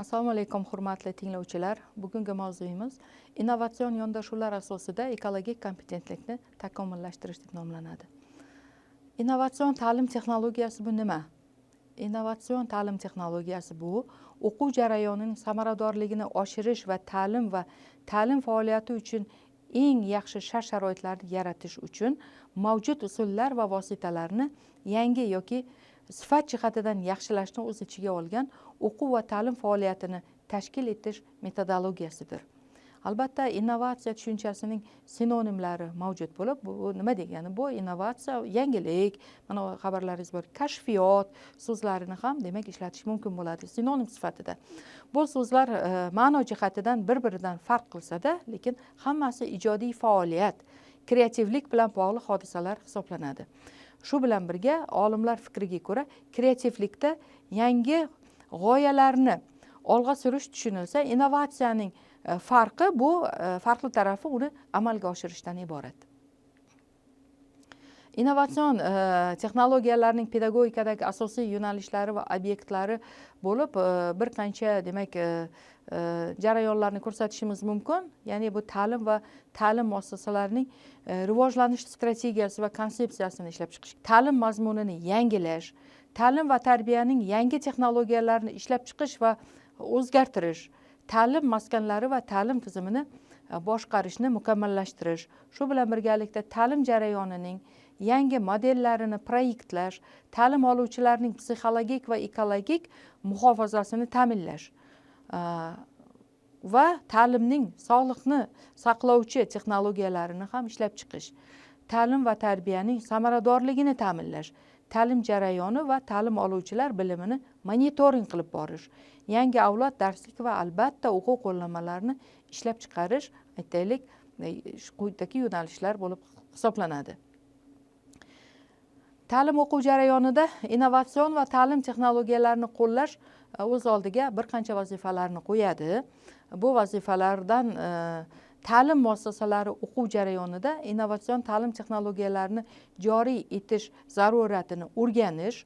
Assalomu alaykum, hurmatli tinglovchilar. Bugungi mavzuyimiz innovatsion yondashuvlar asosida ekologik kompetentlikni takomillashtirish deb nomlanadi. Innovatsion ta'lim texnologiyasi bu nima? Innovatsion ta'lim texnologiyasi bu o'quv jarayonining samaradorligini oshirish va ta'lim faoliyati uchun eng yaxshi shart sharoitlarni yaratish uchun mavjud usullar va vositalarni yangi yoki sifat jihatidan yaxshilashni o'z ichiga olgan o'quv va ta'lim faoliyatini tashkil etish metodologiyasidir. Albatta, innovatsiya tushunchasining sinonimlari mavjud bo'lib, bu nima degani? Bu innovatsiya yangilik, mana xabarlaringiz bor, kashfiyot so'zlarini ham demak ishlatish mumkin bo'ladi sinonim sifatida. Bu so'zlar ma'no jihatidan bir-biridan farq qilsa-da, lekin hammasi ijodiy faoliyat, kreativlik bilan bog'liq hodisalar hisoblanadi. Shu bilan birga olimlar fikriga ko'ra, kreativlikda yangi g'oyalarni olg'a surish tushunilsa, innovatsiyaning farqi bu farqli tarafi uni amalga oshirishdan iborat. Innovatsion texnologiyalarning pedagogikadagi asosiy yo'nalishlari va obyektlari bo'lib, bir qancha demak jarayonlarni ko'rsatishimiz mumkin. Ya'ni bu ta'lim va ta'lim muassasalarining rivojlanish strategiyasi va konsepsiyasini ishlab chiqish, ta'lim mazmunini yangilash, ta'lim va tarbiyaning yangi texnologiyalarini ishlab chiqish va o'zgartirish, ta'lim maskanlari va ta'lim tizimini boshqarishni mukammallashtirish, shu bilan birgalikda ta'lim jarayonining yangi modellarini proyektlash, ta'lim oluvchilarning psixologik va ekologik muhofazasini ta'minlash va ta'limning sog'liqni saqlovchi texnologiyalarini ham ishlab chiqish, ta'lim va tarbiyaning samaradorligini ta'minlash, ta'lim jarayoni va ta'lim oluvchilar bilimini monitoring qilib borish, yangi avlod darslik va albatta o'quv qo'llanmalarini ishlab chiqarish, aytaylik, quyidagi yo'nalishlar bo'lib hisoblanadi. Ta'lim o'quv jarayonida innovatsion va ta'lim texnologiyalarini qo'llash o'z oldiga bir qancha vazifalarni qo'yadi. Bu vazifalardan ta'lim muassasalari o'quv jarayonida innovatsion ta'lim texnologiyalarini joriy etish zaruratini o'rganish,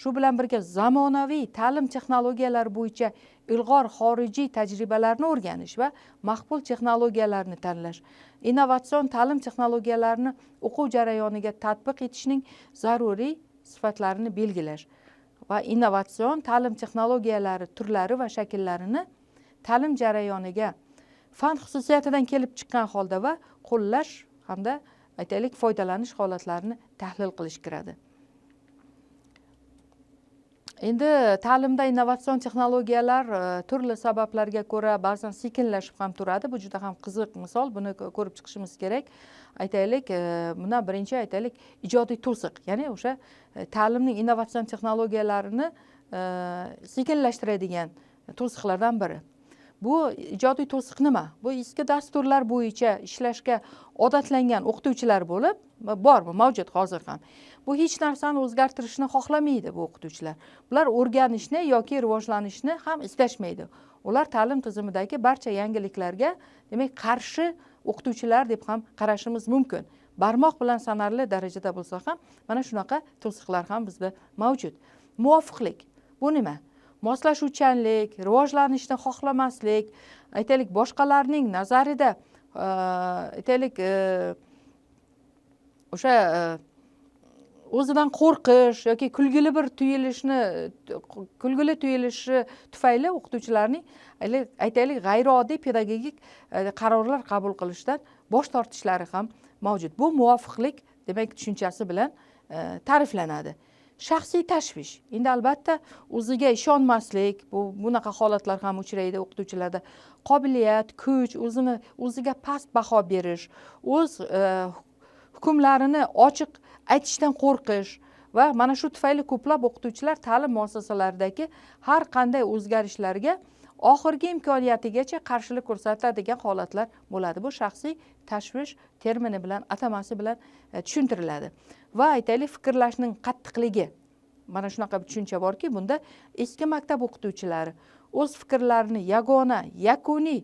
shu bilan birga zamonaviy ta'lim texnologiyalari bo'yicha ilg'or xorijiy tajribalarni o'rganish va maqbul texnologiyalarni tanlash, innovatsion ta'lim texnologiyalarini o'quv jarayoniga tatbiq etishning zaruriy sifatlarini belgilash va innovatsion ta'lim texnologiyalari turlari va shakllarini ta'lim jarayoniga fan xususiyatidan kelib chiqqan holda va qo'llash hamda aytaylik foydalanish holatlarini tahlil qilish kiradi. Endi ta'limda innovatsion texnologiyalar turli sabablarga ko'ra ba'zan sekinlashib ham turadi. Bu juda ham qiziq misol, buni ko'rib chiqishimiz kerak. Aytaylik, bundan birinchi aytaylik ijodiy to'siq, ya'ni o'sha ta'limning innovatsion texnologiyalarini sekinlashtiradigan to'siqlardan biri. Bu ijodiy to'siq nima? Bu eski dasturlar bo'yicha ishlashga odatlangan o'qituvchilar bo'lib, bormi, mavjud hozir ham. Bu hech narsani o'zgartirishni xohlamaydi bu o'qituvchilar. Bular o'rganishni yoki rivojlanishni ham istashmaydi. Ular ta'lim tizimidagi barcha yangiliklarga demak qarshi o'qituvchilar deb ham qarashimiz mumkin. Barmoq bilan sanarli darajada bo'lsa ham mana shunaqa to'siqlar ham bizda mavjud. Muvofiqlik bu nima? Moslashuvchanlik, rivojlanishni xohlamaslik, aytaylik boshqalarning nazarida, aytaylik, o'sha o'zidan qo'rqish yoki kulgili bir tuyulishni, kulgili tuyulishi tufayli o'qituvchilarning aytaylik g'ayrioddiy pedagogik qarorlar qabul qilishdan bosh tortishlari ham mavjud. Bu muvofiqlik demak tushunchasi bilan ta'riflanadi. Shaxsiy tashvish. Endi albatta o'ziga ishonmaslik, bu bunaqa holatlar ham uchraydi o'qituvchilarda. Qobiliyat, kuch, o'zini o'ziga past baho berish, o'z hukmlarini ochiq aytishdan qo'rqish va mana shu tufayli ko'plab o'qituvchilar ta'lim muassasalaridagi har qanday o'zgarishlarga oxirgi imkoniyatigacha qarshilik ko'rsatadigan holatlar bo'ladi. Bu shaxsiy tashvish termini bilan, atamasi bilan tushuntiriladi. Va aytaylik fikrlashning qattiqligi. Mana shunaqa bir tushuncha borki, bunda eski maktab o'qituvchilari o'z fikrlarini yagona, yakuniy,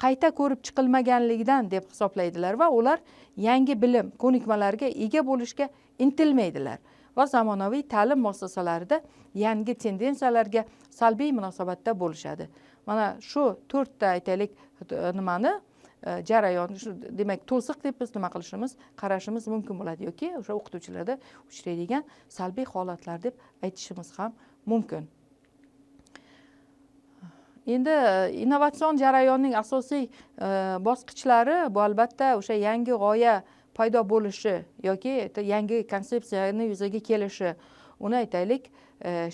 qayta ko'rib chiqilmaganligidan deb hisoblaydilar va ular yangi bilim, ko'nikmalarga ega bo'lishga intilmaydilar va zamonaviy ta'lim muassasalarida yangi tendensiyalarga salbiy munosabatda bo'lishadi. Mana shu to'rtta, aytaylik, nimani jarayon shu, demak, to'siq deb biz nima qilishimiz, qarashimiz mumkin bo'ladi yoki o'sha o'qituvchilarda uchraydigan salbiy holatlar deb aytishimiz ham mumkin. Endi innovatsion jarayonning asosiy bosqichlari bu, albatta, o'sha yangi g'oya paydo bo'lishi yoki yangi konsepsiyani yuzaga kelishi, uni, aytaylik,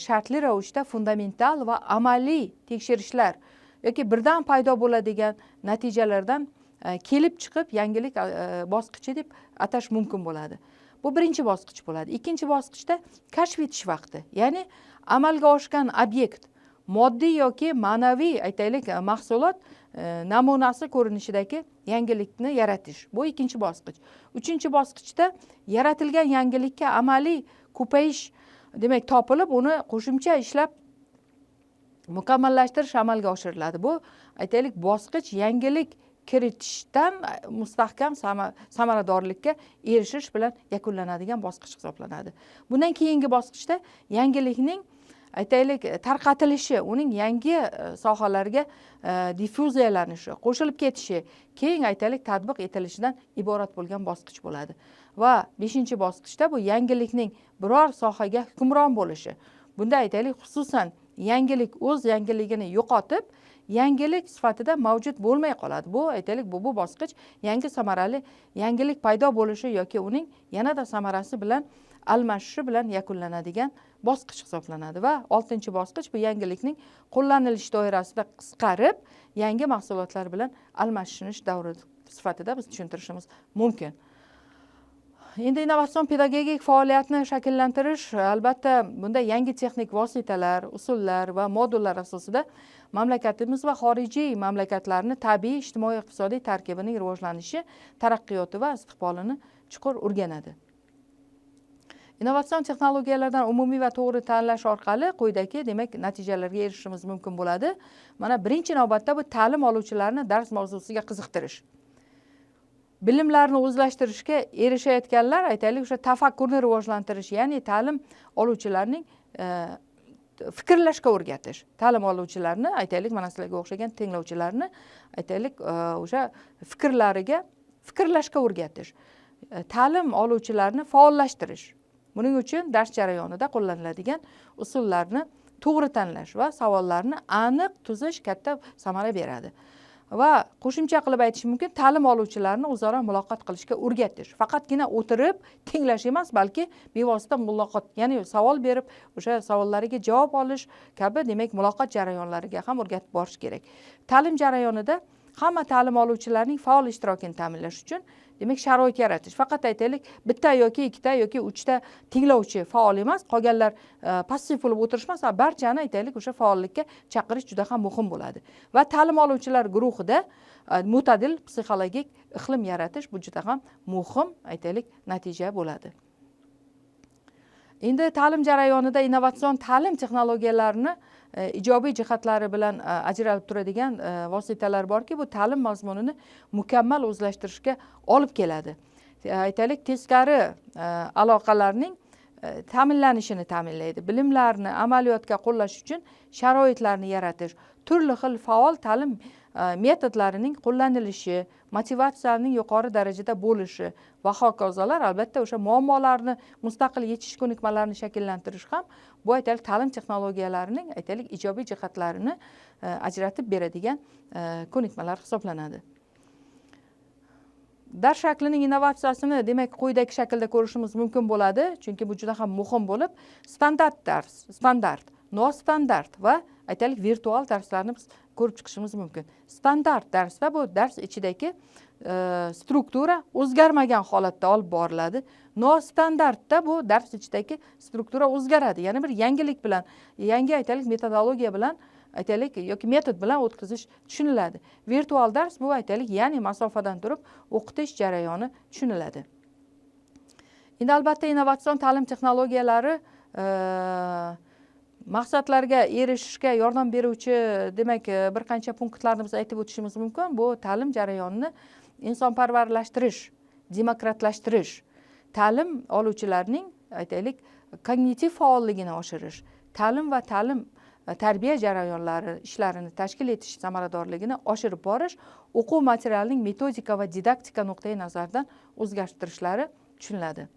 shartli ravishda fundamental va amaliy tekshirishlar yoki birdan paydo bo'ladigan natijalardan kelib chiqib yangilik bosqichi deb atash mumkin bo'ladi. Bu birinchi bosqich bo'ladi. Ikkinchi bosqichda kashf etish vaqti, ya'ni amalga oshgan obyekt moddiy yoki ma'naviy, aytaylik, mahsulot namunasi ko'rinishidagi yangilikni yaratish. Bu ikkinchi bosqich. Uchinchi bosqichda yaratilgan yangilikka amaliy ko'payish, demak, topilib, uni qo'shimcha ishlab mukammallashtirish amalga oshiriladi. Bu, aytaylik, bosqich yangilik kiritishdan mustahkam samaradorlikka erishish bilan yakunlanadigan bosqich hisoblanadi. Bundan keyingi bosqichda yangilikning, aytaylik, tarqatilishi, uning yangi sohalarga diffuziyalanishi, qo'shilib ketishi, keyin, aytaylik, tatbiq etilishidan iborat bo'lgan bosqich bo'ladi. Va beshinchi bosqichda bu yangilikning biror sohaga hukmron bo'lishi. Bunda, aytaylik, xususan yangilik o'z yangiligini yo'qotib, yangilik sifatida mavjud bo'lmay qoladi. Bu, aytaylik, bu bosqich yangi samarali yangilik paydo bo'lishi yoki uning yanada samarasi bilan almashishi bilan yakunlanadigan bosqich hisoblanadi. Va oltinchi bosqich bu yangilikning qo'llanilish doirasida qisqarib, yangi mahsulotlar bilan almashinish davri sifatida biz tushuntirishimiz mumkin. Endi innovatsion pedagogik faoliyatni shakllantirish, albatta, bunda yangi texnik vositalar, usullar va modullar asosida mamlakatimiz va xorijiy mamlakatlarni tabiiy, ijtimoiy, iqtisodiy tarkibining rivojlanishi, taraqqiyoti va istiqbolini chuqur o'rganadi. Innovatsion texnologiyalardan umumiy va to'g'ri tanlash orqali quyidagi, demak, natijalarga erishishimiz mumkin bo'ladi. Mana, birinchi navbatda bu ta'lim oluvchilarni dars mavzusiga qiziqtirish, bilimlarni o'zlashtirishga erishayotganlar, aytaylik, o'sha tafakkurni rivojlantirish, ya'ni ta'lim oluvchilarning fikrlashga o'rgatish, ta'lim oluvchilarni, aytaylik, mana sizlarga o'xshagan tinglovchilarni, aytaylik, o'sha fikrlariga fikrlashga o'rgatish, ta'lim oluvchilarni faollashtirish. Buning uchun dars jarayonida qo'llaniladigan usullarni to'g'ri tanlash va savollarni aniq tuzish katta samara beradi. Va qo'shimcha qilib aytish mumkin, ta'lim oluvchilarni o'zaro muloqot qilishga o'rgatish. Faqatgina o'tirib tinglash emas, balki bevosita muloqot, ya'ni savol berib, o'sha savollariga javob olish kabi, demak, muloqot jarayonlariga ham o'rgatib borish kerak. Ta'lim jarayonida hamma ta'lim oluvchilarning faol ishtirokini ta'minlash uchun, demak, sharoit yaratish. Faqat, aytaylik, bitta yoki ikkita yoki uchta tinglovchi faol emas, qolganlar passiv bo'lib o'tirish emas, barchani, aytaylik, o'sha faollikka chaqirish juda ham muhim bo'ladi. Va ta'lim oluvchilar guruhida mo'tadil psixologik iqlim yaratish, bu juda ham muhim, aytaylik, natija bo'ladi. Endi ta'lim jarayonida innovatsion ta'lim texnologiyalarini ijobiy jihatlari bilan ajralib turadigan vositalar borki, bu ta'lim mazmunini mukammal o'zlashtirishga olib keladi. Aytaylik, teskari aloqalarning ta'minlanishini ta'minlaydi. Bilimlarni amaliyotga qo'llash uchun sharoitlarni yaratish, turli xil faol ta'lim metodlarining qo'llanilishi, motivatsiyaning yuqori darajada bo'lishi va hokazolar, albatta, o'sha muammolarni mustaqil yechish ko'nikmalarini shakllantirish ham bu, aytaylik, ta'lim texnologiyalarining, aytaylik, ijobiy jihatlarini ajratib beradigan ko'nikmalar hisoblanadi. Dars shaklining innovatsiyasini, demak, quyidagi shaklda ko'rishimiz mumkin bo'ladi, chunki bu juda ham muhim bo'lib, standart dars, standart, nostandart va, aytaylik, virtual darslarni biz ko'rib chiqishimiz mumkin. Standart darsda bu dars ichidagi struktura o'zgarmagan holatda olib boriladi. Nostandartda bu dars ichidagi struktura o'zgaradi, ya'ni bir yangilik bilan, yangi, aytaylik, metodologiya bilan, aytaylik, yoki metod bilan o'tkazish tushuniladi. Virtual dars bu, aytaylik, ya'ni masofadan turib o'qitish jarayoni tushuniladi. Endi, albatta, innovatsion ta'lim texnologiyalari maqsadlarga erishishga yordam beruvchi, demak, bir qancha punktlarni biz aytib o'tishimiz mumkin. Bu ta'lim jarayonini insonparvarlashtirish, demokratlashtirish, ta'lim oluvchilarning, aytaylik, kognitiv faolligini oshirish, ta'lim va ta'lim tarbiya jarayonlari ishlarini tashkil etish samaradorligini oshirib borish, o'quv materialining metodika va didaktika nuqtai nazaridan o'zgartirishlari tushuniladi.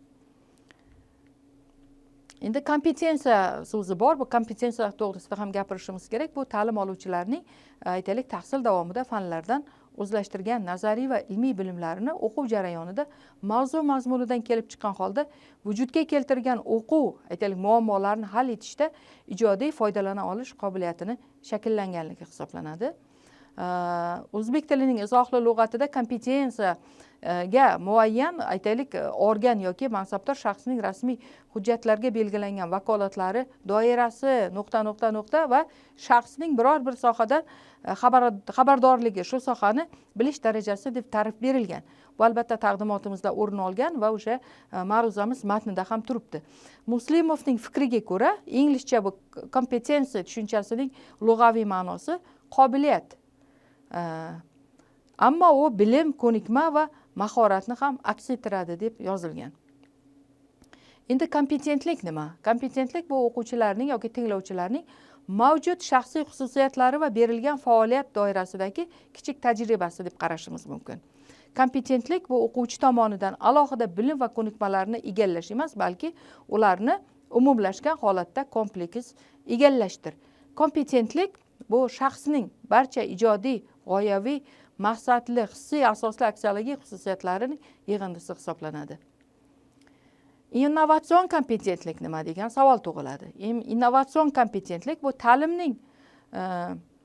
Endi kompetensiya so'zi bor. Bu kompetensiya to'g'risida ham gapirishimiz kerak. Bu ta'lim oluvchilarning, aytaylik, tahsil davomida fanlardan o'zlashtirgan nazariy va ilmiy bilimlarini o'quv jarayonida mavzu mazmunidan kelib chiqqan holda vujudga keltirgan o'quv, aytaylik, muammolarni hal etishda ijodiy foydalana olish qobiliyatini shakllanganligi hisoblanadi. O'zbek tilining izohli lug'atida kompetensiyaga muayyan, aytaylik, organ yoki mansabdor shaxsning rasmiy hujjatlarga belgilangan vakolatlari doirasi nuqta nuqta nuqta va shaxsning biror bir sohadan xabardorligi, shu sohani bilish darajasi deb ta'rif berilgan. Bu albatta taqdimotimizda o'rin olgan va o'sha ma'ruzamiz matnida ham turibdi. Muslimovning fikriga ko'ra, inglizcha bu kompetensiya tushunchasining lug'aviy ma'nosi qobiliyat. Ammo u bilim, ko'nikma va mahoratni ham aks ettiradi deb yozilgan. Endi kompetentlik nima? Kompetentlik bu o'quvchilarning yoki tinglovchilarning mavjud shaxsiy xususiyatlari va berilgan faoliyat doirasidagi kichik tajribasi deb qarashimiz mumkin. Kompetentlik bu o'quvchi tomonidan alohida bilim va ko'nikmalarni egallash emas, balki ularni umumlashgan holatda kompleks egallashdir. Kompetentlik bu shaxsning barcha ijodiy, g'oyaviy, maqsadli, hissiy asosli aksiologik xususiyatlarining yig'indisi hisoblanadi. Innovatsion kompetentlik nima degan savol tug'iladi. Innovatsion kompetentlik bu ta'limning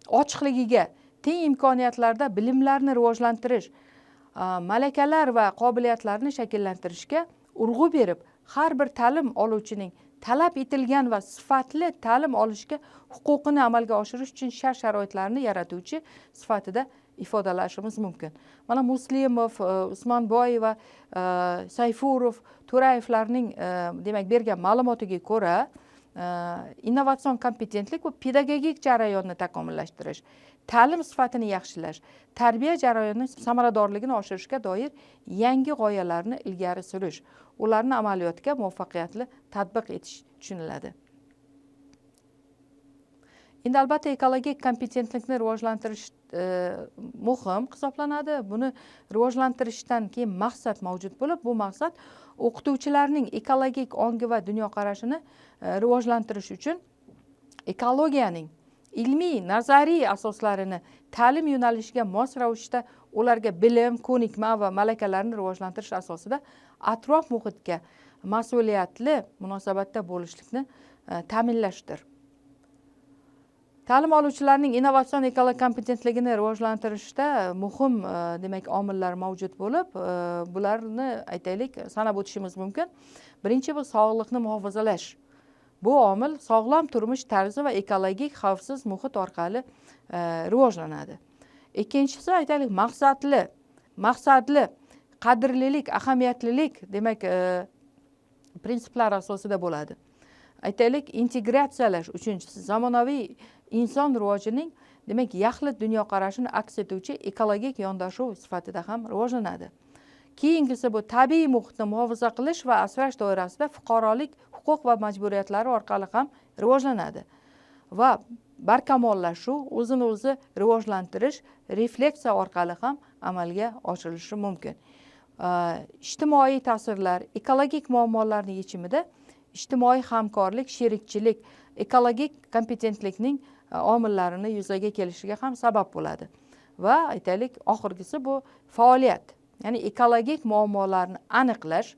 ochiqligiga, teng imkoniyatlarda bilimlarni rivojlantirish, malakalar va qobiliyatlarni shakllantirishga urg'u berib, har bir ta'lim oluvchining talab etilgan va sifatli ta'lim olishga huquqini amalga oshirish uchun shart sharoitlarni yaratuvchi sifatida ifodalashimiz mumkin. Mana Muslimov, Usmonboyeva, Sayfurov, To'rayevlarning demak bergan ma'lumotiga ko'ra, innovatsion kompetentlik bu pedagogik jarayonni takomillashtirish, ta'lim sifatini yaxshilash, tarbiya jarayonining samaradorligini oshirishga doir yangi g'oyalarni ilgari surish, ularni amaliyotga muvaffaqiyatli tatbiq etish tushuniladi. Endi albatta ekologik kompetentlikni rivojlantirish muhim hisoblanadi. Buni rivojlantirishdan keyin maqsad mavjud bo'lib, bu maqsad o'qituvchilarning ekologik ongi va dunyoqarashini rivojlantirish uchun ekologiyaning ilmiy nazariy asoslarini ta'lim yo'nalishiga mos ravishda ularga bilim, ko'nikma va malakalarni rivojlantirish asosida atrof muhitga mas'uliyatli munosabatda bo'lishlikni ta'minlashdir. Ta'lim oluvchilarning innovatsion ekologik kompetentligini rivojlantirishda muhim demak omillar mavjud bo'lib, bularni aytaylik sanab o'tishimiz mumkin. Birinchi bu sog'liqni muhofazalash. Bu omil sog'lom turmush tarzi va ekologik xavfsiz muhit orqali rivojlanadi. Ikkinchisi aytaylik maqsadli, qadrlilik, ahamiyatlilik demak prinsiplar asosida bo'ladi. Aytaylik integratsiyalash, uchinchisi zamonaviy inson rivojining demak yaxlit dunyoqarashini aks etuvchi ekologik yondashuv sifatida ham rivojlanadi. Keyingisi bu tabiiy muhitni muhofaza qilish va asrash doirasida fuqarolik huquq va majburiyatlari orqali ham rivojlanadi va barkamollashuv, o'zini o'zi rivojlantirish, refleksiya orqali ham amalga oshirilishi mumkin. Ijtimoiy ta'sirlar, ekologik muammolarning yechimida ijtimoiy hamkorlik, sherikchilik, ekologik kompetentlikning omillarini yuzaga kelishiga ham sabab bo'ladi. Va aytaylik, oxirgisi bu faoliyat, ya'ni ekologik muammolarni aniqlash,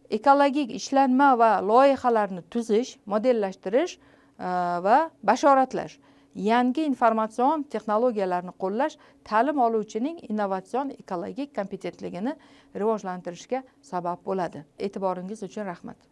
ekologik ishlanma va loyihalarni tuzish, modellashtirish va bashoratlash, yangi informatsion texnologiyalarni qo'llash ta'lim oluvchining innovatsion ekologik kompetentligini rivojlantirishga sabab bo'ladi. E'tiboringiz uchun rahmat.